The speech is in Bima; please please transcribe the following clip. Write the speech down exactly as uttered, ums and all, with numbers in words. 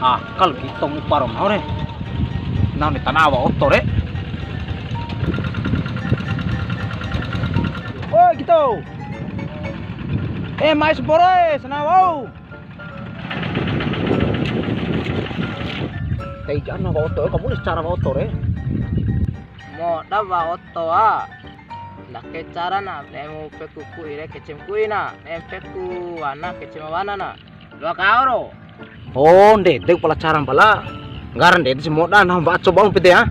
Akal kito mu paro nahu re. Nahu ni tanawa oto re. Oi, kito. Eh, mai saboro e, sanawa au. Tei jana wa oto, kamu ni cara wa oto re. Moda wa oto a. Ndake carana, ne'emu peku ku'i re kecim ku'ina, ne'emu peku wana kecim wanana. Dua kaoro. Oh, ndede pala cara pala. Nggara ndede si moda, nah, mbak coba pede ya.